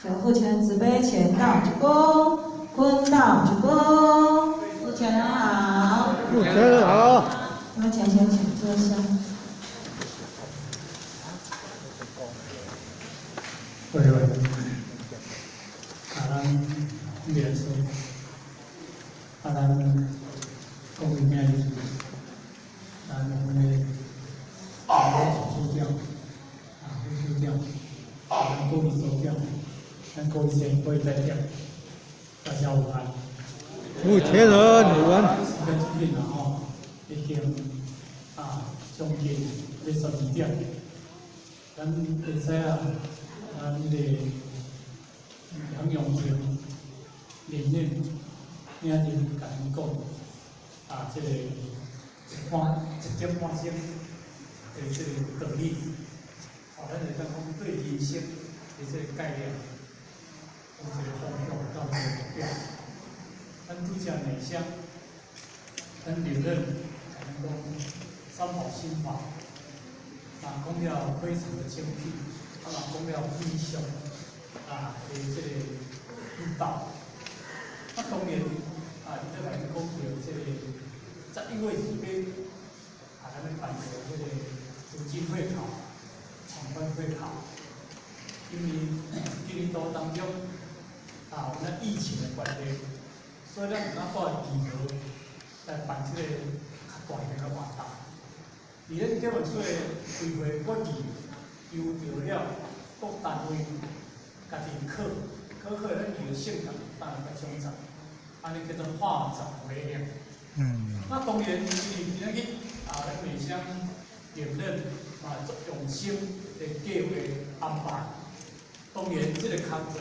求父前慈悲，前道鞠躬，坤道鞠躬。父前好。父前好。那么前先请坐下。喂喂，啊，咱脸书，啊，咱讲今日是咱的副处长，啊，副处长，咱国语组长，咱国语先国语代表，大家午安。父前人午安。时间真紧啦吼，已经啊将近欲12点，咱会使啊。咱彼个杨永成连任领任共咱讲啊，這個一半一點半鐘的這個道理，哦，咱會當講對人生的這個概念有一個方向佮一個目標。咱拄才內鄉，咱連任共咱講三寶心法，啊，講了非常的精闢。啊嘛講了非常啊的這個引導，啊當然啊，伊閣共咱講著這個11月28，啊，咱欲辦著這個慈濟會考、闖關會考，因為今年度當中啊有咱疫情的關係，所以咱毋敢帶義和來辦這個較大型的活動。佇咱教育處的規劃決議，由著了各單位家己考，考考咱義和性格當然較獎狀，按呢叫做化整為零。那當然，因為今仔日啊，咱美鄉連任嘛足用心的計劃安排，當然這個工課，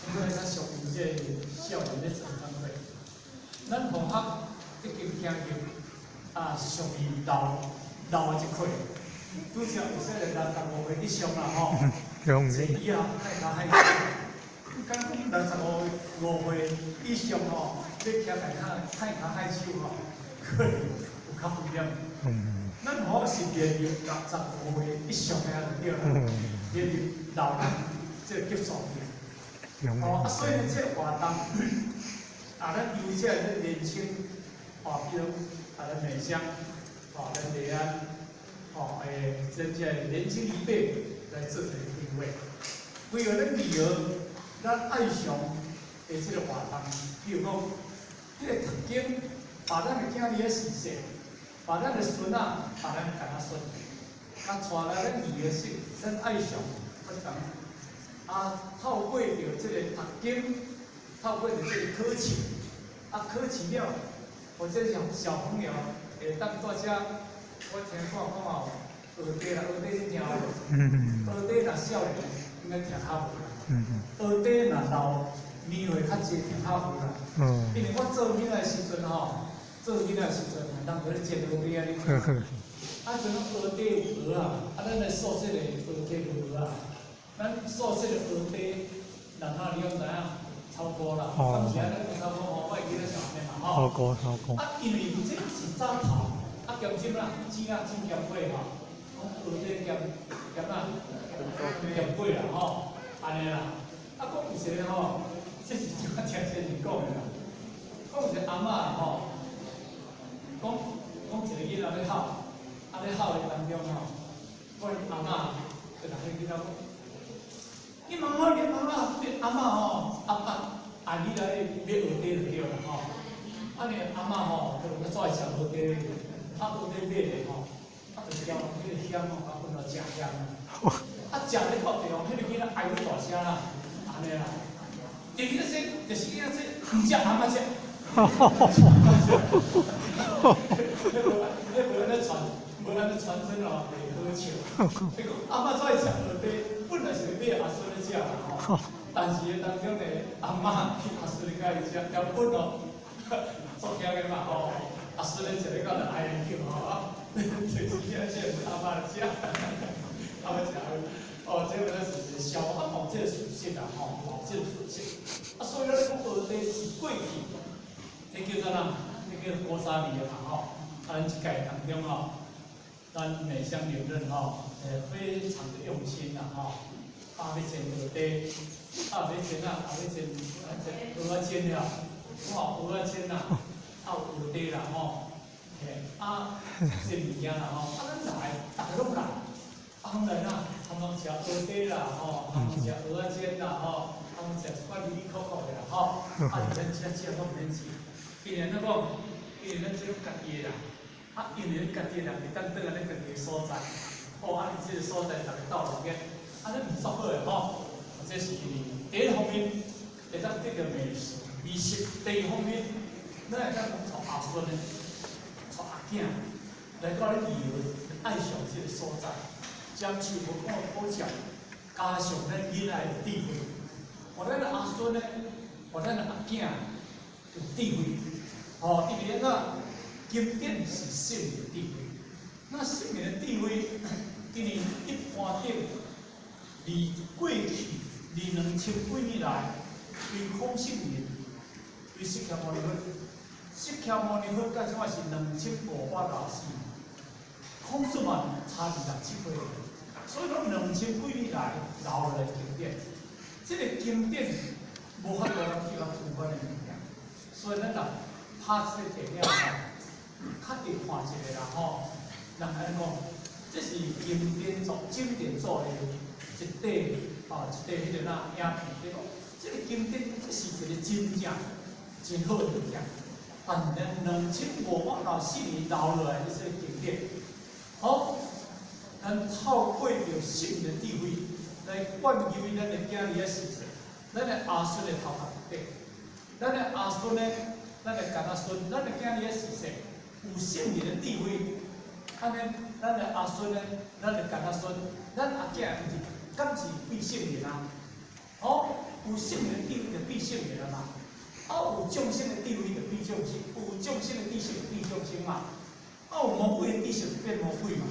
因為咱屬於這個少年咧做工課，咱同學已經行入啊屬於老老的一塊。拄才有說個65歲以上啦吼，坐椅啊，太跤害手。敢講65歲以上吼，欲徛來較太跤害手吼，可能有較危險。咱吼是列入65歲以上的就對啦，列入老人這個級數去。哦，啊，所以呢，這個活動，啊，咱由這個年輕，哦，比如啊，咱美鄉，哦，咱麗安。哦，這這年輕一輩來做一個規劃，規劃咱女兒，咱愛上的這個活動，比如講，這個讀經，把咱的囝兒咧洗洗，把咱的孫仔，把咱共仔孫，啊，帶來咱女兒是咱愛上，我講，啊，透過著這個讀經，透過著這個考試，啊，考試了，或者像小朋友會當帶遮。我聽講講哦，蚵嗲啦，蚵嗲你聽無？蚵嗲若少年應該聽較無啦。蚵嗲若老年歲較濟聽較有啦。因為我做囡仔的時陣吼，做囡仔的時陣，人就咧煎蚵嗲啊，你看。啊，陣講蚵嗲有蚵仔，啊，咱來素色的蚵嗲無蚵仔。咱素色的蚵嗲，人仔你攏知影？炒鍋啦，當時啊，咱講炒鍋吼，我會記得是按呢嘛吼。炒鍋，炒鍋。啊，因為這是早頭。啊，鹹汁啦，煎啊煎鹹粿吼，講蚵嗲鹹鹹啊鹹粿啦吼，按呢啦。啊，講有一個吼，這是我聽先生講的啦。講有一個阿嬤吼，講講一個囡仔咧哭，啊咧哭的當中吼，講𪜶阿嬤就共彼個囡仔講，你莫哭，你莫哭，你阿嬤吼，阿爸愛你來買蚵嗲就對啦吼。啊，你阿嬤吼，就欲做來食蚵嗲。啊，蚵嗲買咧吼，啊，就嫌彼個鹹吼，啊，本來誠鹹啊，啊，食咧到地吼，彼個囡仔哀愈大聲啦，按呢啦。第二個就是囡仔這毋食阿嬤食。哈哈哈哈哈！彼無彼無按呢傳，無按呢傳真哦，袂好笑。伊講阿嬤做愛食蚵嗲，本來是欲買阿孫咧食啦吼，但是當中呢，阿嬤去阿孫咧佮伊食，根本哦，足驚的嘛吼。阿孫咧食咧到就哀叫吼，啊，就是遐這阿嬤咧食，阿嬤食，哦，這個是一個笑話，啊，這個事實啦吼，這個事實。啊，所以咱講蚵嗲是過去，這叫做啥？這叫古早味的嘛吼。啊，咱這屆當中吼，咱美鄉連任吼，非常的用心啦吼。啊，啊，欲煎蚵嗲，啊，欲煎啊，啊，欲煎啊，煎蚵仔煎了，吼，蚵仔煎啦，啊有蚵嗲啦吼，嘿，啊，這物件啦吼，啊，咱來，逐个攏來，啊，攏來哪，通通食蚵嗲啦吼，通通食蚵仔煎啦吼，通通食一寡哩哩扣扣的啦吼，啊，咱遮食攏毋免錢，因為按怎講？因為咱這攏家己的人，啊，因為咱家己的人會當轉來咱家己的所在，哦，啊，這個所在逐个鬥熱熱，啊，咱毋足好的吼，這是第一方面會當得著美食、美食。第二方面，咱會當講帶阿孫的、帶阿囝來到咱義和愛上這個所在，將樹無講的好食，加上咱囡仔的智慧，予咱的阿孫呢，予咱的阿囝有智慧，吼，因為按怎經典是聖人的智慧，那聖人的智慧，因為一般頂，離過去離2000幾年來，對孔聖人，對釋迦牟尼佛，釋迦牟尼佛到這擺是2564年，孔子嘛差27歲，所以講兩千幾年來留落來經典，這個經典無法度人去共推翻的物件，所以咱若拍這個電影吼，較會看一下啦吼，人按呢講，這是經典作、經典做的一塊啊，一塊彼個哪影片，對無？這個經典這是一個真正真好的物件，但是呢，2564年留落來的這個經典，好，咱透過著聖人的智慧來灌入咱的囝兒的思想，咱的阿孫的頭殼底，咱的阿孫呢，咱的干仔孫，咱的囝兒的思想有聖人的智慧，按呢，咱的阿孫呢，咱的干仔孫，咱阿囝毋是，敢是變聖人啊？哦，有聖人的智慧就變聖人啊嘛。啊，有眾生的智慧就變眾生，有眾生的知識就變眾生嘛。啊，有魔鬼的知識就變魔鬼嘛。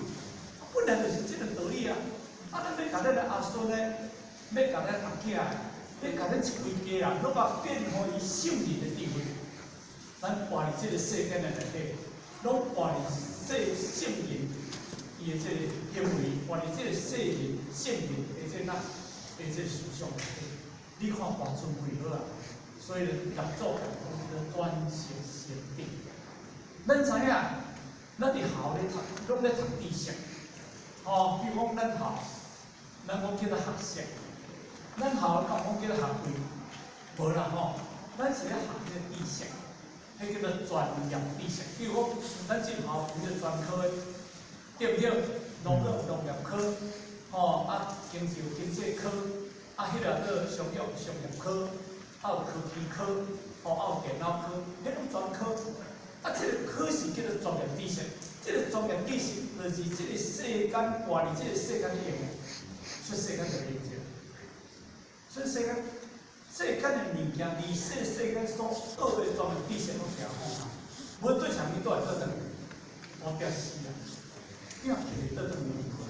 啊，本來就是這個道理啊。啊，咱欲共咱的阿孫呢，欲共咱阿囝，欲共咱一規家人，攏共變予伊聖人的智慧。咱活佇這個世間的內底，攏活佇世聖人伊的這個行為，活佇這個世人聖人的這個哪的這個思想內底。你看偌尊貴好啊！所以六祖講叫做轉識成智。咱知影，咱佇學校咧讀，攏咧讀知識。吼，比如講咱校，咱講叫做學識，咱校敢有講叫做學位？無啦吼，咱是咧學這個知識，彼叫做專業知識。比如講，咱進校有這個專科的，對毋對？農業有農業科，吼啊，經濟有經濟科，啊，彼個做商業有商業科，啊有科技科，吼啊有電腦科，彼攏專科。啊，這個科是叫做專業知識，這個專業知識就是這個世間活佇這個世間用的，出世間就用著。出世間世間的物件，歷史世間所學的專業知識攏定放下，無對啥物倒會倒轉來，我驚死啊！摒棄會倒轉來無？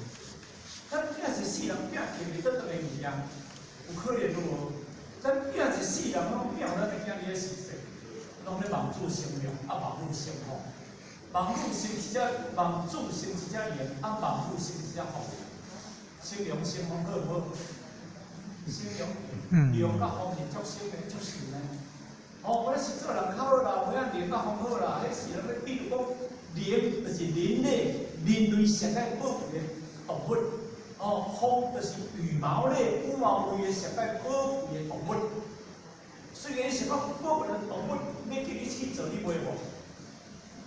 咱摒一世人摒棄袂倒轉來物件，有可能無？咱摒一世人攏摒咱的囝兒咧實際，攏咧望子成龍，啊望女成鳳。望女生一隻，望子生一隻龍，啊望女生一隻鳳。成龍成鳳好毋好？成龍，龍佮鳳是足生的，足神的。哦，我咧是做人較好啦，無影龍佮鳳好啦。彼是人咧，比如講，龍就是人類，人類上愛寶貴的動物。哦，鳳就是羽毛類、羽毛類的上愛寶貴的動物。雖然是講寶貴的動物，欲叫你去做，你袂無？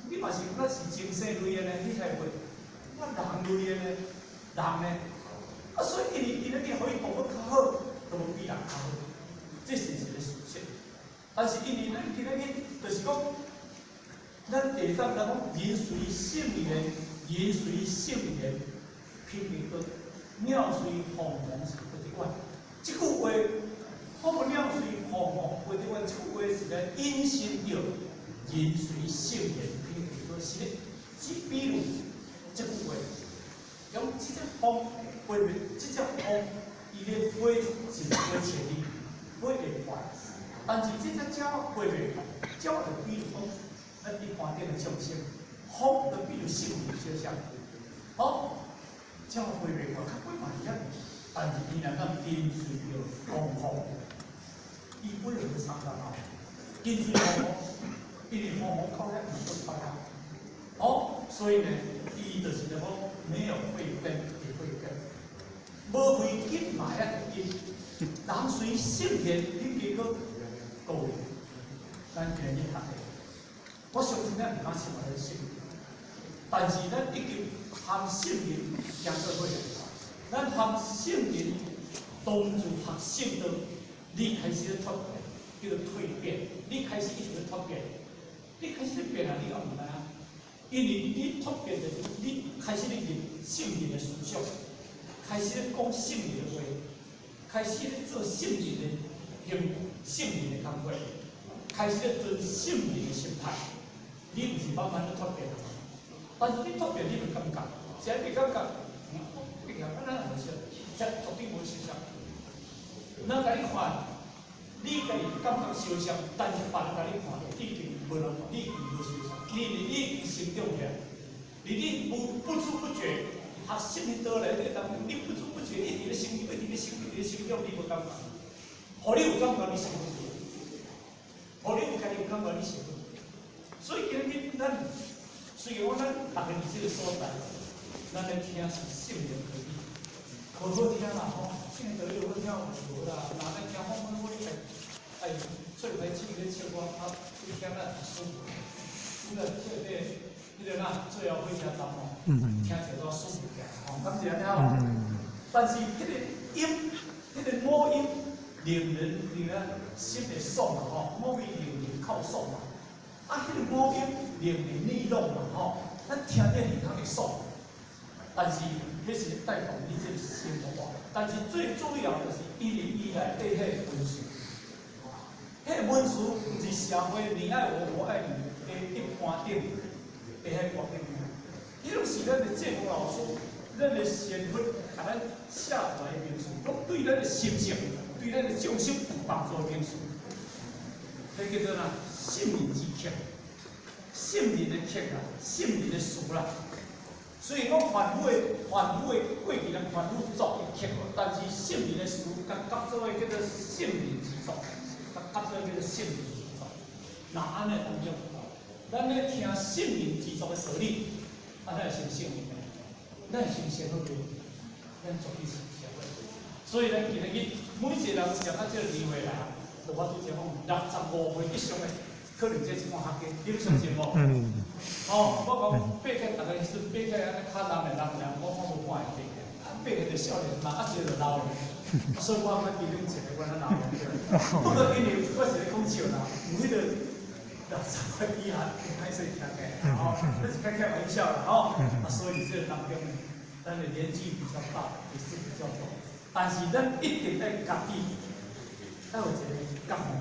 你嘛是咱是精神類的呢，你才會。我人類的呢，人呢？啊，所以因為伊咧，你予伊動物較好，都無比人較好，這是一個事實。但是因為咱今仔日就是講，咱下當來講，人隨性緣，人隨性緣，品格高，鳥隨鳳凰是不得遠。這句話，好無鳥隨鳳凰不得遠，這句話是來引申著人隨性緣，品格高，是咧，只比如這句話，用這隻鳳飛袂，這隻鳳伊咧飛是飛千里，飛會快。但是這隻鳥飛袂快，鳥就比如講，咱一般頂的眾生，風就比如聖人小相，好，鳥飛袂快，較飛慢點。但是伊若當跟隨著風雨，伊不能參加啊，跟隨風雨，因為風雨到遐伊就出啊。哦，所以呢，伊就是講沒有慧根也慧根，無慧根嘛會根，人隨聖賢，你結果各位，咱今日讀的，我相信咱毋敢信話咧聖賢，但是咱已經含聖賢行做伙來，咱含聖賢同住學聖道，你開始咧蛻變，叫做蛻變，你開始一直咧蛻變，你開始咧變啊，你也毋知影。因為你蛻變就是你開始咧入聖人的思想，開始咧講聖人的話，開始咧做聖人的行為、聖人的工作，開始咧存聖人的心態。你毋是慢慢咧蛻變啊？但是你蛻變，你袂感覺，啥物感覺？變啊，咱無相，這絕對無相像。咱共你看，你家己感覺相像，但是別人共你看，已經無人，你已經無相像。你已經成長起來，你不知不覺，學習的道理這當中，你不知不覺一直咧成長，一直咧成長，一直咧成長，你無感覺。予你有感覺，你成長。予你有家己有感覺，你成長。所以今日咱雖然講咱逐个佇這個所在，咱咧聽是聖言道理，無好聽啦吼，聖言道理有好聽無啦？若咱聽風風火你愛出來唱咧唱歌，啊，你聽咱舒服。你若這個彼個哪最後火車站吼，聽起來都舒服起來吼，敢是按呢吼？但是彼個音，彼個五音令人心會爽嘛吼，五音令人口爽嘛。啊，彼個五音令人耳朗嘛吼，咱聽著耳通會爽。但是，彼是帶動你這個生活。但是最主要就是因為伊內底彼個文詞，彼個文詞毋是社會你愛我，我愛你的一般頂的彼個決定。彼攏是咱的濟公老師、咱的仙佛，共咱寫出來的名詞，攏對咱的心性、對咱的眾生有幫助的名詞。彼叫做啥？聖人之曲，聖人的曲啦，聖人的詞啦。雖然講凡夫的過去人凡夫作的曲，但是聖人的詞，共合做的叫做聖人之作，共合做叫做聖人之作。若按呢當中，咱咧聽聖人之作的道理，啊，咱會成聖人的，咱會成聖好袂？咱絕對成聖。所以咱今日每一個人食到這個年歲來，就我拄才講65歲以上的，可能這情況較低，你欲相信無？嗯。哦，我講爬起來，逐个時陣爬起來按呢較老的人爾，我看無半個爬起來，啊爬起來就少年嘛，啊一個就老了，所以我感覺其中一個我較老了。不過因為我是咧講笑啦，有彼個60歲以下歹勢聽起來，吼，這是開開玩笑啦，吼。啊，所以這個當中呢，咱的年紀比較大，也是比較多，但是咱一定愛家己愛有一個覺悟，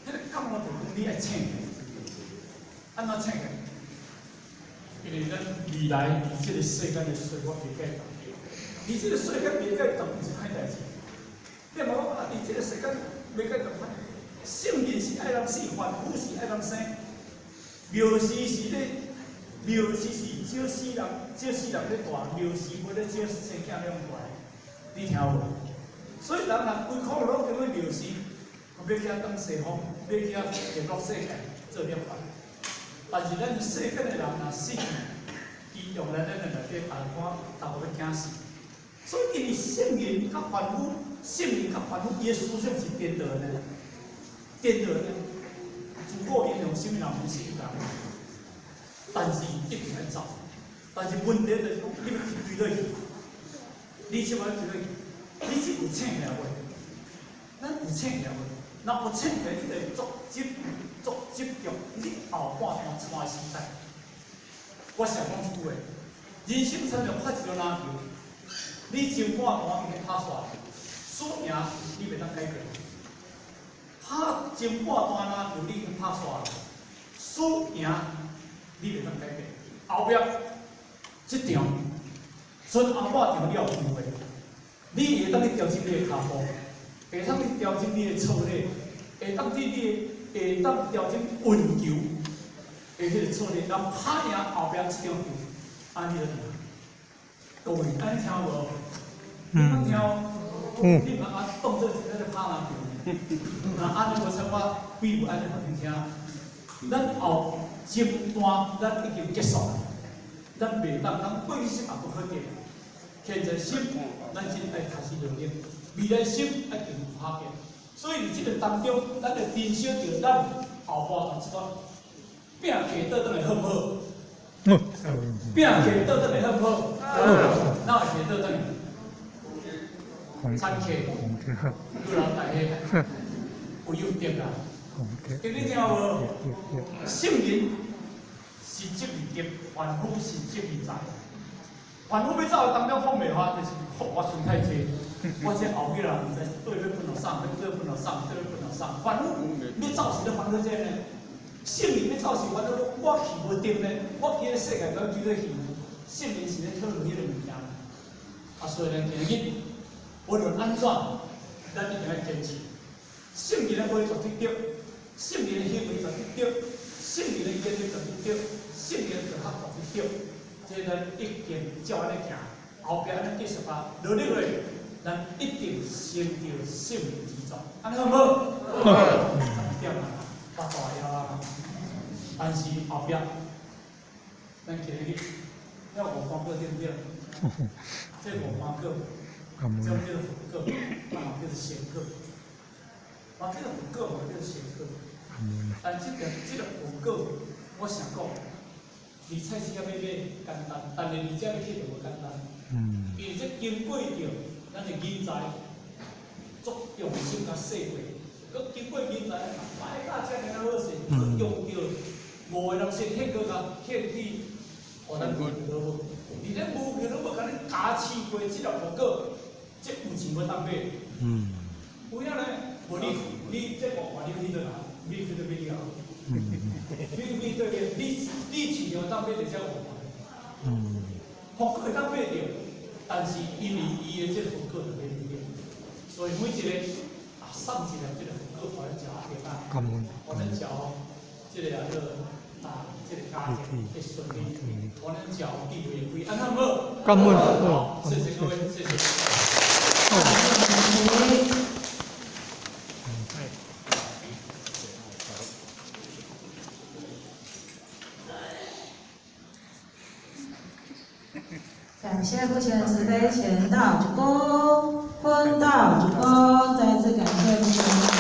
彼個覺悟就是講你愛醒起來，按怎醒起來？因為咱未來佇這個世間的生活袂改動，佇這個世間袂改動是歹代誌。你無講啊？佇這個世間袂改動，聖人是愛人死，凡夫是愛人生。廟時是咧，廟時是少死人，少死人咧大，廟時無咧少生囝咧大。你聽無？所以人若規箍攏踮咧廟時，欲去當西方，欲去極樂世界做涅槃。但是咱世間的人若死去，伊用來咱的內底，大家看，大家欲驚死。所以，因為聖人佮凡夫，聖人佮凡夫，伊的思想是顛倒的呢，顛倒的。自古英雄啥物人毋是人，但是一定愛走。但是問題就是講，你欲去追落去，你這擺追落去，你這有醒起來無？咱有醒起來無？若有醒起來，你就會足執足執著，你後半段怎的時代？我常講一句話：人生親像拍一個籃球，你前半段已經拍煞，輸贏你袂當改變。拍前半段籃球你已經拍煞，輸贏你袂當改變。後壁這場，剩後半場你有機會，你會當去調整你的跤步，會當去調整你的策略，會當調整運球的彼個策略，人拍贏後壁這場球，按呢就贏。各位，按呢聽無？你捌聽無？你毋通啊當做是咱咧拍籃球呢？啊，按呢無像我比喻按呢予恁聽。咱後前段咱已經結束啦，咱袂當講過去式也無可得。現在心，咱真愛開始努力，未來心愛更有拍拼。所以佇這個當中，咱會珍惜著咱後半段這段拼客倒轉來好毋好？拼客倒轉來好毋好？哪會客倒轉來？餐客，老大家有有得啦。今你聽無？聖人是積為德，凡夫是積為財。凡夫欲走的當中放袂花，就是福我存太濟，我這後壁人毋知對欲分予啥，對欲分予啥，對欲分予啥。凡夫欲走是咧煩惱這个呢？聖人欲走是煩惱，我去無定呢？我去彼个世界，敢叫做去？聖人是咧討論彼个物件。啊，所以咱今日無論按怎，咱一定愛堅持。聖人的話絕對對，聖人的行為絕對對，聖人的言論絕對對，聖人的做法絕對對。這咱一定照按呢行，後壁按呢繼續啊，努力落，咱一定成就聖人之作。按呢好毋好？12點啊，腹肚會曉啊。但是後壁，咱今日要五官果對毋對？這無花果，這叫做佛果，啊嘛叫做仙果，嘛叫做佛果，嘛叫做仙果。但這個佛果，我想講，佇菜市仔欲買簡單，但是佇遮欲去就無簡單。因為這經過著咱的人才足用心共說過，閣經過人才擺甲遮爾仔好勢，閣用著五個人先獻閣共獻去，予咱無好無？佇咧無去攏無共你加持過這粒佛果，這有錢無當買。有影呢？無你這五萬你去佗落？你去佗買了？你去佗買？你市場當買著這五萬。佛果會當買著，但是因為伊的這個佛果就買毋著，所以每一個啊送一粒這個佛果，予咱食平安，予咱食這個啊叫啊這個家庭的順利，予咱食有智慧的開，按呢好無？感恩。好，謝謝各位，謝謝。感謝普賢慈悲前道主公，坤道主公，再次感謝普賢。